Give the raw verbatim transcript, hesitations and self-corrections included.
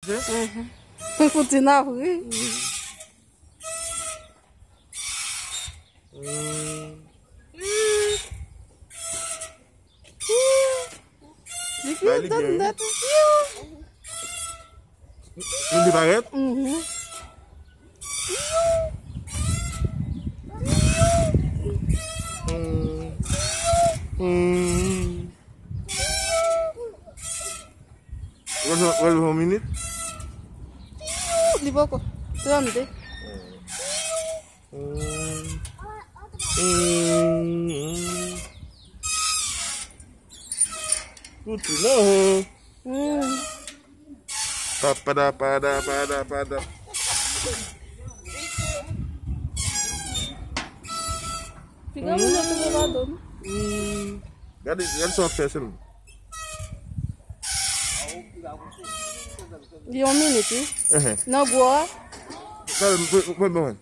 Mhm. Fouti nan ri. Mm. Li Bay li byen, wi. Li parèt? Mhm. Mm. Mm. Wè, wè, wè, yon minit. Li poko. Trannde. Mm. Mm. Fouti nan ri. Mm. Pa, pada, pada, pada, pada. Piga moun yo tounen pa do m. Mm. Gade, gade sa w ap fè sèlman. Li yon minit, wi. Ehe. Nan gwo a. Gade, mwen, mwen, mwen.